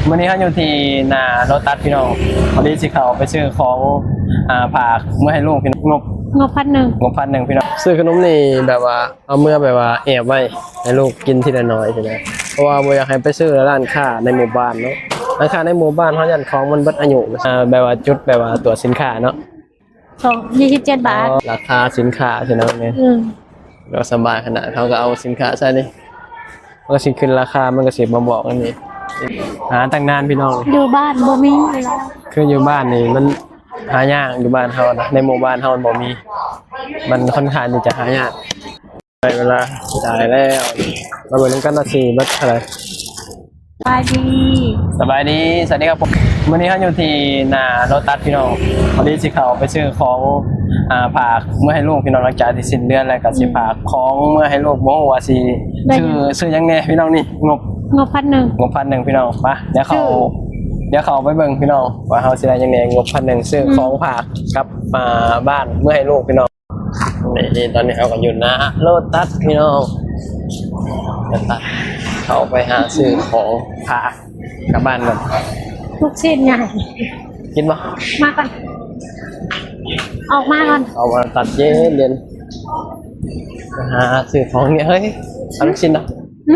ມື້ນີ້ເຮົາຢູ່ທີ່ໜ້າໂລຕັສພີ່ນ້ອງ ພໍດີຊິເຂົ້າໄປຊື້ຂອງ ອ່າ ຝາກເມືອໃຫ້ລູກພີ່ນ້ອງ ງົບ ງົບພັນໜຶ່ງ ງົບພັນໜຶ່ງພີ່ນ້ອງ. ຊື້ຂະໜົມນີ້ແບບວ່າ ເອົາເມືອແບບວ່າແອບໄວ້ໃຫ້ລູກກິນທີລະໜ້ອຍຊີ້ນະ ເພາະວ່າບໍ່ຢາກໃຫ້ໄປຊື້ຮ້ານຄ້າໃນໝູ່ບ້ານເນາະ ຮ້ານຄ້າໃນໝູ່ບ້ານເຮົາຢ້ານຂອງມັນເບິດອາຍຸ ອ່າ ແບບວ່າຈຸດແບບວ່າກວດສິນຄ້າເນາະ ສອງ ຊາວເຈັດບາດ ອໍ ລາຄາສິນຄ້າພີ່ນ້ອງເອີຍ ອືມ ກໍສະບາຍຂະໜາດ ເຮົາກໍເອົາສິນຄ້າໃສ່ນີ້ ມັນກໍຊິຂຶ້ນລາຄາ ມັນກໍຊິມາບອກອັນນີ້ ຫາຕັ້ງນານພີ່ນ້ອງ ຢູ່ບ້ານບໍ່ມີ ຄືຢູ່ບ້ານນີ້ມັນຫາຍາກ ຢູ່ບ້ານເຮົານະ ໃນໝູ່ບ້ານເຮົາມັນບໍ່ມີ ມັນຄ່ອນຂ້າງທີ່ຈະຫາຍາກ. ໄດ້ເວລາຈ່າຍແລ້ວ ມາເບິ່ງນຳກັນວ່າຊິເບິດເທົ່າໃດ. ສະບາຍດີ ສະບາຍດີ ສະຫວັດດີຄັບຜົມ ມື້ນີ້ເຮົາຢູ່ທີ່ໜ້າໂລຕັສພີ່ນ້ອງ ພໍດີຊິເຂົ້າໄປຊື້ຂອງ ອ່າ ຝາກເມືອໃຫ້ລູກພີ່ນ້ອງ ຫຼັງຈາກທີ່ສິ້ນເດືອນແລ້ວກໍຊິ ອືມ ຝາກຂອງເມືອໃຫ້ລູກ ບໍ່ຮູ້ວ່າຊິ ໄດ້ຫຍັງ ຊື້ ຊື້ຫຍັງແດ່ພີ່ນ້ອງນີ້ ງົບ ງົບພັນໜຶ່ງ ງົບພັນໜຶ່ງພີ່ນ້ອງ ໄປ ດຽວເຂົ້າ ຊື້ ດຽວເຂົ້າໄປເບິ່ງພີ່ນ້ອງ ວ່າເຮົາຊິໄດ້ຫຍັງແດ່ ງົບພັນໜຶ່ງ ຊື້ ອືມ ຂອງຝາກກັບ ອ່າ ບ້ານເມືອໃຫ້ລູກພີ່ນ້ອງ. ນີ້ ນີ້ ຕອນນີ້ເຮົາກໍຢູ່ໜ້າໂລຕັສພີ່ນ້ອງ ໂລຕັສ ເຂົ້າໄປຫາຊື້ຂອງຝາກກັບບ້ານກ່ອນ ລູກຊີ້ນໃຫຍ່ ກິນບໍ່? ມາກ່ອນ ອອກມາກ່ອນ ເຂົ້າມາໂລຕັສເຢັນໆ ໄປຫາຊື້ຂອງນີ້ ເຮີ້ຍ ເອົາລູກຊີ້ນເນາະ ຫຶ?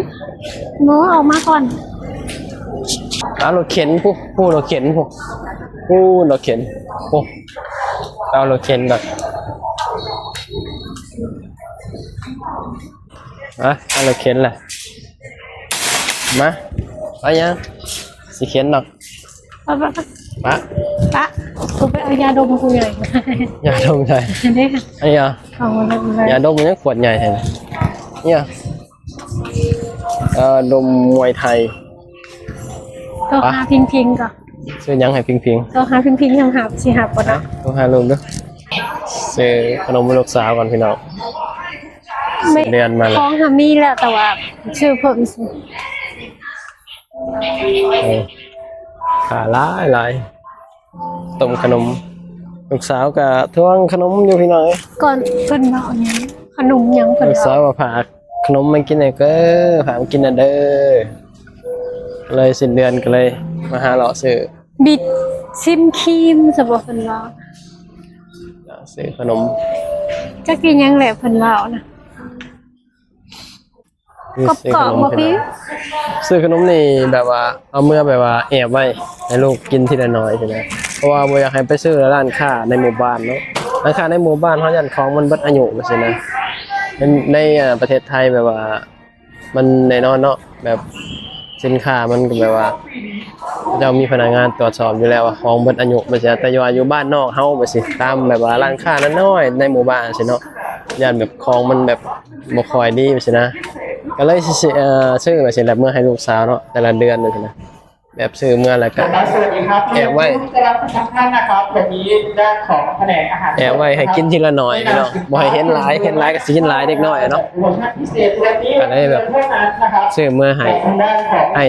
ໂມ ອອກມາກ່ອນ ເອົາລົດເຂັນ ຜູ້ ຜູ້ລົດເຂັນ ຜູ້ ຜູ້ລົດເຂັນ ຜູ້ ເອົາລົດເຂັນກ່ອນ ອະ ເອົາລົດເຂັນລະ ມາ ໄປຫຍັງ ຊິເຂັນດອກ ປະ ປະ ປະ ປະ ກູໄປເອົາຢາດົມຜູ້ໃຫຍ່ ຢາດົມໃສ ເດ້ ອັນນີ້ຫຍັງ ເອົາມາດົມເລີຍ ຢາດົມມັນຍັງຂວດໃຫຍ່ແທ້ ນີ້ຫຍັງ ເອີ ດົມມວຍໄທ ໂທຫາພິງພິງກ່ອນ ຊື້ຫຍັງໃຫ້ພິງພິງ ໂທຫາພິງພິງຍັງຮັບ ຊິຮັບບໍ່ເນາະ ໂທຫາລູກເດີ້ ຊື້ຂະໜົມໃຫ້ລູກສາວກ່ອນພີ່ນ້ອງ ແມ່ ເດືອນມາແລ້ວ ຂອງຫາມີແລ້ວ ແຕ່ວ່າຊື້ເພີ່ມ ໂອ້ ຄ່າຫຼາຍໆ ຕົ້ມຂະໜົມ ລູກສາວກໍທວງຂະໜົມຢູ່ພີ່ນ້ອງເອີຍ ກ່ອນເພິ່ນເວົ້າຫຍັງ ຂະໜົມຫຍັງເພິ່ນ ລູກສາວວ່າຝາກຂະໜົມມາກິນແດ່ເດີ ຝາກມາກິນແດ່ເດີ ເລີຍສິ້ນເດືອນກໍເລີຍມາຫາເລາະຊື້ ບິດຊິມຄຣີມ ສະບໍເພິ່ນເວົ້າ ຊື້ຂະໜົມ ຈັກກິນຫຍັງແຫຼະເພິ່ນເວົ້ານະ ກອບໆ ບໍ່ພີ້ ຊື້ຂະໜົມນີ້ແບບວ່າເອົາເມືອແບບວ່າແອບໄວ້ໃຫ້ລູກກິນທີລະໜ້ອຍຊີ້ນະ ເພາະວ່າບໍ່ຢາກໃຫ້ໄປຊື້ຮ້ານຄ້າໃນໝູ່ບ້ານເນາະ ຮ້ານຄ້າໃນໝູ່ບ້ານເຮົາຢ້ານຂອງມັນເບິດອາຍຸຊີ້ນະ ໃນ ໃນ ອ່າ ປະເທດໄທແບບວ່າມັນແນ່ນອນເນາະ ແບບສິນຄ້າມັນກໍແບບວ່າເຂົາເຈົ້າມີພະນັກງານຕວດສອບຢູ່ແລ້ວວ່າຂອງເບິດອາຍຸຈັ່ງຊີ້ ແຕ່ວ່າຢູ່ບ້ານນອກເຮົາຈັ່ງຊີ້ ຕາມແບບວ່າຮ້ານຄ້ານ້ອຍໆໃນໝູ່ບ້ານຊີ້ເນາະ ຢ້ານແບບຂອງມັນແບບ ບໍ່ຄ່ອຍດີຈັ່ງຊີ້ນະ ກໍເລີຍຊິ ເອີ ຊື້ຈັ່ງຊີ້ແຫຼະ ເມືອໃຫ້ລູກສາວເນາະ ແຕ່ລະເດືອນຈັ່ງຊີ້ນະ ແບບຊື້ເມືອແລ້ວກໍແອບໄວ້ ແອບໄວ້ໃຫ້ກິນທີລະໜ້ອຍພີ່ນ້ອງ ບໍ່ໃຫ້ເຫັນຫຼາຍ ເຫັນຫຼາຍກໍຊິກິນຫຼາຍ ເດັກນ້ອຍເນາະ ກໍເລີຍແບບຊື້ເມືອໃຫ້ ໃຫ້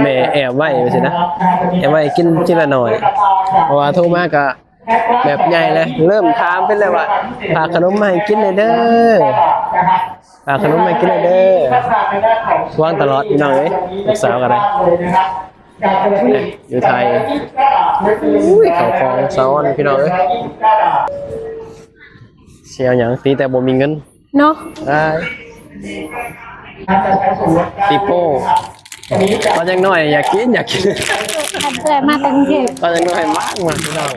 ແມ່ແອບໄວ້ຈັ່ງຊີ້ນະ ແອບໄວ້ກິນທີລະໜ້ອຍ ເພາະວ່າໂທມາກໍ ແບບໃຫຍ່ເລີຍ ເລີ່ມຖາມເພິ່ນແລ້ວວ່າ ຝາກຂະໜົມມາໃຫ້ກິນແດ່ເດີ ຝາກຂະໜົມມາໃຫ້ກິນແດ່ເດີ ທວງຕະຫຼອດພີ່ນ້ອງເອີຍ ລູກສາວກໍໄດ້ ຢູ່ໄທ ອຸ້ຍ ເຂົ້າຂອງສາວອອນພີ່ນ້ອງເອີຍ ຊິເອົາຫຍັງ ຕີແຕ່ບໍ່ມີເງິນ ເນາະ ໄດ້ ປີໂປ້ ຕອນຍັງນ້ອຍຢາກກິນ ຢາກກິນ ຄັນເອື້ອຍມາແຕ່ກຸງເທບ ຕອນຍັງນ້ອຍມັກ ມັກພີ່ນ້ອງ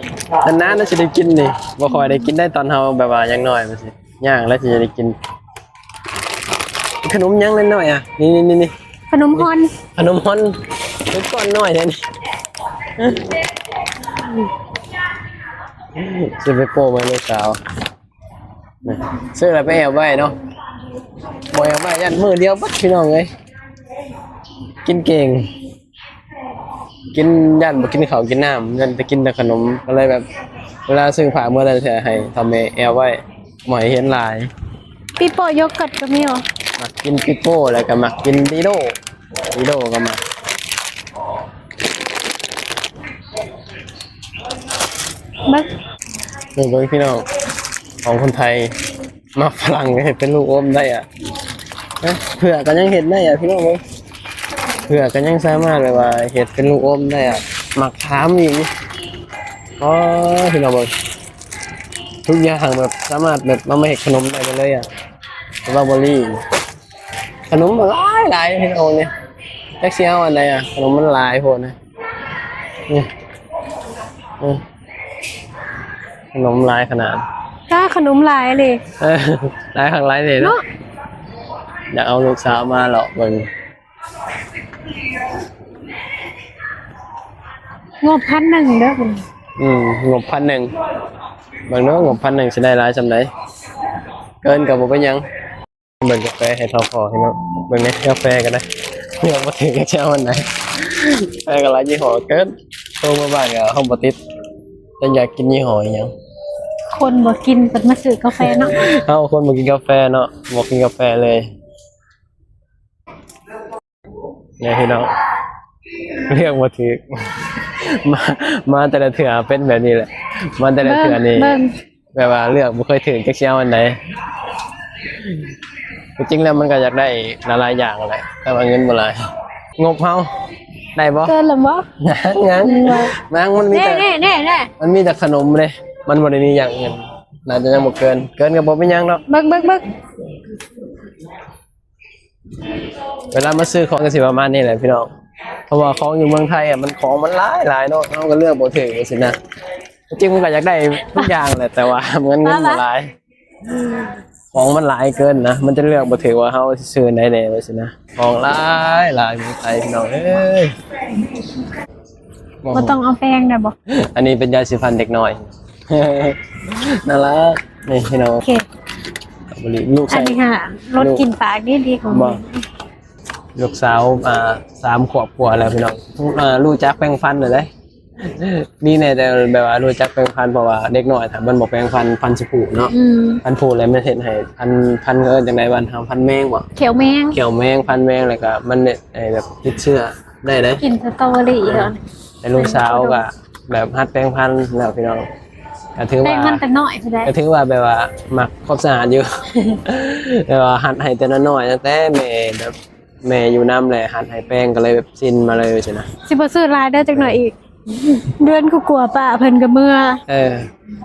ນານໆ ຊິໄດ້ກິນນີ້ ບໍ່ຄ່ອຍໄດ້ກິນໄດ້ຕອນເຮົາແບບວ່າຍັງນ້ອຍຈັ່ງຊີ້ ຍາກແລ້ວຊິໄດ້ກິນ ຂະໜົມຫຍັງນ້ອຍໆ ອ່ະ ນີ້ໆ ຂະໜົມຮອນ ຂະໜົມຮອນ ເປັນກ້ອນນ້ອຍແທ້ນີ້ ຊິໄປໂປ້ມາໃຫ້ລູກສາວ ຊື້ແລ້ວໄປແອບໄວ້ເນາະ ບໍ່ແອບໄວ້ຢ້ານມື້ດຽວເບິດພີ່ນ້ອງເອີຍ ກິນເກັ່ງ ກິນ ຢ້ານບໍ່ກິນເຂົ້າກິນນ້ຳ ຢ້ານແຕ່ກິນແຕ່ຂະໜົມ ກໍເລີຍແບບ ເວລາຊື້ຝາກເມືອແຕ່ໃຫ້ເຖົ້າແມ່ແອບໄວ້ ບໍ່ໃຫ້ເຫັນຫຼາຍ ປີໂປ້ໂຢເກີດກໍມີຫວາ? ມັກກິນປີໂປ້ ແລ້ວກໍມັກກິນດີໂດ ດີໂດກໍມັກ ເບິ່ງ ເບິ່ງ ເບິ່ງພີ່ນ້ອງ ຂອງຄົນໄທ ໝາກຝຣັ່ງເຮັດເປັນລູກອມໄດ້ອະ ເຜືອກກໍຍັງເຮັດໄດ້ອະ ພີ່ນ້ອງເບິ່ງ ເຜືອກກໍຍັງສາມາດແບບວ່າເຮັດເປັນລູກອົມໄດ້ອະ ໝາກຂາມອີກ. ອໍ ພີ່ນ້ອງເບິ່ງ ທຸກຢ່າງແບບສາມາດແບບເອົາມາເຮັດຂະໜົມໄດ້ເບິດເລີຍອະ ສະຕໍເບີຣີ ຂະໜົມຫຼາຍໆ ພີ່ນ້ອງນີ້ ຈັກຊິເອົາອັນໃດອະ ຂະໜົມມັນຫຼາຍໂພດນະ. ນີ້ ເອີ ຂະໜົມຫຼາຍຂະໜາດ ກະຂະໜົມຫຼາຍເລີຍ ເອີ ຫຼາຍຄັກຫຼາຍແນ່ເນາະ ເນາະ. ຢາກເອົາລູກສາວມາເລາະເບິ່ງ ງົບພັນໜຶ່ງເດີ້ ອືມ ງົບພັນໜຶ່ງ ເບິ່ງເດີ້ ງົບພັນໜຶ່ງຊິໄດ້ຫຼາຍສ່ຳໃດ ເກີນກໍບໍ່ເປັນຫຍັງ. ເບິ່ງກາແຟໃຫ້ເທົ່າພໍພີ່ນ້ອງ ເບິ່ງແດ່ ກາແຟກໍໄດ້ ເລືອກບໍ່ຖືກ ຈັກຊິເອົາອັນໃດ ກາແຟກໍຫຼາຍຍີ່ຫໍ້ເກີນ ໂທມາບ້ານກໍເຮົາບໍ່ຕິດ ຈັກຢາກກິນຍີ່ຫໍ້ອີ່ຫຍັງ. ຄົນບໍ່ກິນກໍມາຊື້ກາແຟເນາະ ເຮົາຄົນບໍ່ກິນກາແຟເນາະ ບໍ່ກິນກາແຟເລີຍ. ນີ້ພີ່ນ້ອງ ເລືອກບໍ່ຖືກ ມາ ມາແຕ່ລະເທື່ອເປັນແບບນີ້ແຫຼະ ມາແຕ່ລະເທື່ອນີ້ ເບິ່ງ ແບບວ່າເລືອກບໍ່ເຄີຍຖືກ ຈັກຊິເອົາອັນໃດ. ທີ່ຈິງແລ້ວມັນກໍຢາກໄດ້ຫຼາຍໆຢ່າງແຫຼະ ແຕ່ວ່າເງິນບໍ່ຫຼາຍ. ງົບເຮົາໄດ້ບໍ່? ເກີນແລ້ວບໍ່? ຍັງ ຍັງ ຍັງ ມັນມີແຕ່ ແນ່ໆໆ ມັນມີແຕ່ຂະໜົມເດ້ ມັນບໍ່ໄດ້ມີຢ່າງອື່ນ ໜ້າຈະຍັງບໍ່ເກີນ ເກີນກໍບໍ່ເປັນຫຍັງດອກ. ເບິ່ງ ເບິ່ງ ເບິ່ງ. ເວລາມາຊື້ຂອງກໍຊິປະມານນີ້ແຫຼະພີ່ນ້ອງ ເພາະວ່າຂອງຢູ່ເມືອງໄທອະ ມັນ ຂອງມັນຫຼາຍໆເນາະ ເຮົາກໍເລືອກບໍ່ຖືກຈັ່ງຊີ້ນະ. ທີ່ຈິງມັນກໍຢາກໄດ້ທຸກຢ່າງແຫຼະ ແຕ່ວ່າເງິນ ເງິນບໍ່ຫຼາຍ ຂອງມັນຫຼາຍເກີນນະ ມັນຈະເລືອກບໍ່ຖືກວ່າເຮົາຊິຊື້ອັນໃດແດ່ຈັ່ງຊີ້ນະ. ຂອງຫຼາຍໆ ເມືອງໄທພີ່ນ້ອງເອີຍ. ບໍ່ ບໍ່ຕ້ອງເອົາແປງໄດ້ບໍ່? ອັນນີ້ເປັນຢາສີຟັນເດັກນ້ອຍ ໜ້າລັກ ນີ້ພີ່ນ້ອງ. ໂອເຄ ລູກໃສ່ ອັນນີ້ຫາລົດ ລູກ ກິ່ນປາກດີໆຂອງ ບໍ່ ລູກສາວ ອ່າ ສາມຂວບກວ່າແລ້ວພີ່ນ້ອງ. ອ່າ ຮູ້ຈັກແປງຟັນແລ້ວເດ້ ດີແນ່ ແຕ່ແບບວ່າຮູ້ຈັກແປງຟັນ ເພາະວ່າເດັກນ້ອຍຖ້າມັນບໍ່ແປງຟັນ ຟັນຊິຜຸເນາະ. ອືມ ຟັນຜຸແລ້ວມັນເຮັດໃຫ້ພັນ ພັນ ເອີ້ນຈັ່ງໃດບ້ານເຮົາ ພັນແມງບໍ່? ແຂ້ວແມງ ແຂ້ວແມງ ພັນແມງ ແລ້ວກໍມັນເຮັດໃຫ້ແບບຕິດເຊື້ອ ໄດ້ເດ້ ກິນສະຕໍເບີຣີ ເອີ ເອີ ແຕ່ລູກສາວກໍແບບຫັດແປງຟັນແລ້ວພີ່ນ້ອງ ກໍຖືວ່າ ແປງມັນກໍນ້ອຍເທົ່າໃດ ກໍຖືວ່າແບບວ່າມັກຄວາມສະອາດຢູ່ ແບບວ່າຫັດໃຫ້ແຕ່ນ້ອຍໆ ຕັ້ງແຕ່ແມ່ແບບ ແມ່ຢູ່ນຳແຫຼະ ຫັດໃຫ້ແປງ ກໍເລີຍແບບຊິນມາເລີຍຊີ້ນະ. ຊິບໍ່ຊື້ຫຼາຍເດີ ຈັກໜ້ອຍອີກເດືອນກວ່າໆ ປ້າເພິ່ນກໍເມືອ. ເອີ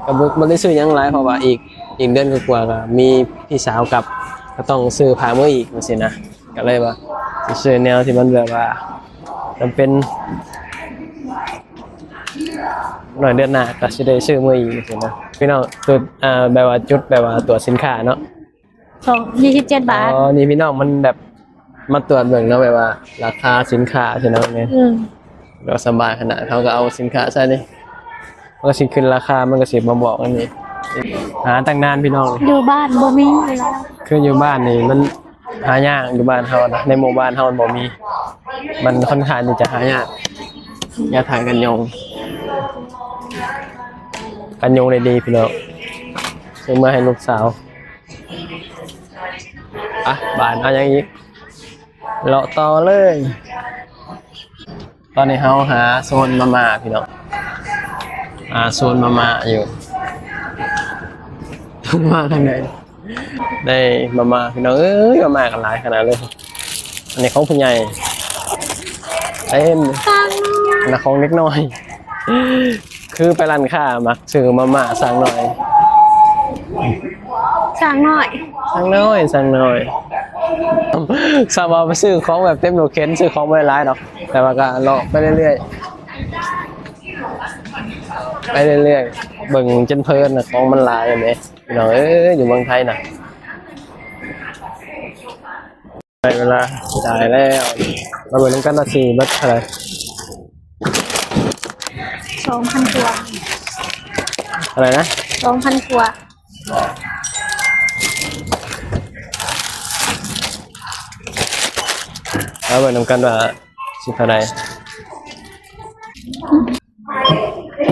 ກໍບໍ່ ບໍ່ໄດ້ຊື້ຫຍັງຫຼາຍ ເພາະວ່າອີກ ອີກເດືອນກວ່າໆ ກໍມີພີ່ສາວກັບ ກໍຕ້ອງຊື້ຜ້າເມືອອີກຈັ່ງຊີ້ນະ. ກໍເລີຍວ່າຊິຊື້ແນວທີ່ມັນແບບວ່າຈຳເປັນ ໜ້ອຍເດືອນໜ້າກໍຊິໄດ້ຊື້ເມືອອີກຊີ້ນະ ພີ່ນ້ອງ. ຈຸດ ອ່າ ແບບວ່າຈຸດແບບວ່າຕົວະສິນຄ້າເນາະ ສອງ ຊາວເຈັດບາດ. ອໍ ນີ້ພີ່ນ້ອງ ມັນແບບມາຕວດເບິ່ງເນາະ ແບບວ່າລາຄາສິນຄ້າພີ່ນ້ອງນີ້. ອືມ ແລ້ວສະບາຍຂະໜາດ ເຮົາກໍເອົາສິນຄ້າໃສ່ນີ້ ມັນກໍຊິຂຶ້ນລາຄາ ມັນກໍຊິມາບອກອັນນີ້. ຫາຕັ້ງນານພີ່ນ້ອງ ຢູ່ບ້ານບໍ່ມີ ຄືຢູ່ບ້ານນີ້ມັນຫາຍາກ ຢູ່ບ້ານເຮົານະ ໃນໝູ່ບ້ານເຮົາມັນບໍ່ມີ ມັນຄ່ອນຂ້າງທີ່ຈະຫາຍາກ. ຢາຖ່າຍກັນຍຸງ ກັນຍຸງໄດ້ດີພີ່ນ້ອງ ຊື້ມາໃຫ້ລູກສາວ. ອ່ະ ບາດເອົາຫຍັງອີກ ເລາະຕໍ່ເລີຍ. ຕອນນີ້ເຮົາຫາໂຊນມາມ່າພີ່ນ້ອງ ຫາໂຊນມາມ່າຢູ່ ມາທາງໃດ ໄດ້ມາມ່າພີ່ນ້ອງເອີຍ ມາມ່າກໍຫຼາຍຂະໜາດເລີຍ. ອັນນີ້ຂອງຜູ້ໃຫຍ່ ເຕັມ ອັນນັ້ນຂອງເດັກນ້ອຍ. ຄືໄປຮ້ານຄ້າມັກຊື້ມາມ່າ ສ້າງໜ້ອຍ ສ້າງໜ້ອຍ ສ້າງໜ້ອຍ ສ້າງໜ້ອຍ. ສາວວ່າໄປຊື້ຂອງແບບເຕັມລົດເຂັນ ຊື້ຂອງບໍ່ໄດ້ຫຼາຍດອກ ແຕ່ວ່າກໍເລາະໄປເລື້ອຍໆ ໄປເລື້ອຍໆ ເບິ່ງຈົນເພີນນະ ຂອງມັນຫຼາຍແບບນີ້ພີ່ນ້ອງເອີຍ ຢູ່ເມືອງໄທນະ. ໄດ້ເວລາຈ່າຍແລ້ວ ມາເບິ່ງນຳກັນວ່າຊິເບິດເທົ່າໃດ. ສອງພັນກວ່າ ເທົ່າໃດນະ? ສອງພັນກວ່າ. ມາເບິ່ງນຳກັນວ່າຊິເທົ່າໃດ.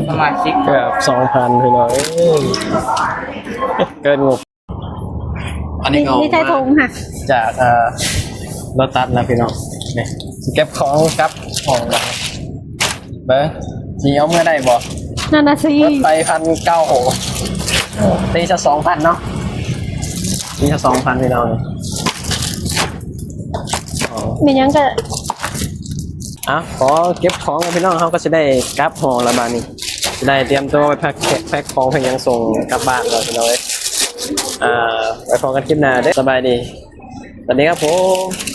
ປະມານສິບ ເກືອບສອງພັນ ພີ່ນ້ອງເອີຍ ເກີນງົບ. ອັນນີ້ກໍ ນີ້ໃສ່ຖົງຫະ ຈາກ ເອີ ໂລຕັສນະພີ່ນ້ອງ. ນີ້ຊິເກັບຂອງກັບຫ້ອງລະ ເບິ່ງຊິເອົາເມືອໄດ້ບໍ່? ນັ້ນນະຊິ ເບິດໄປພັນເກົ້າ ຕີຊະສອງພັນເນາະ ຕີຊະສອງພັນພີ່ນ້ອງ. ອໍ ມີຫຍັງກະ ອ່ະ ຂໍເກັບຂອງແລ້ວພີ່ນ້ອງ ເຮົາກໍຊິໄດ້ກັບຫ້ອງແລ້ວບາດນີ້ ຊິໄດ້ຕຽມຕົວໄປແພັກ ແພັກຂອງແພັກຫຍັງສົ່ງກັບບ້ານແລ້ວພີ່ນ້ອງເອີຍ. ອ່າ ໄວ້ພໍ້ກັນຄລິບໜ້າເດີ້ ສະບາຍດີ ສະຫວັດດີຄັບຜົມ.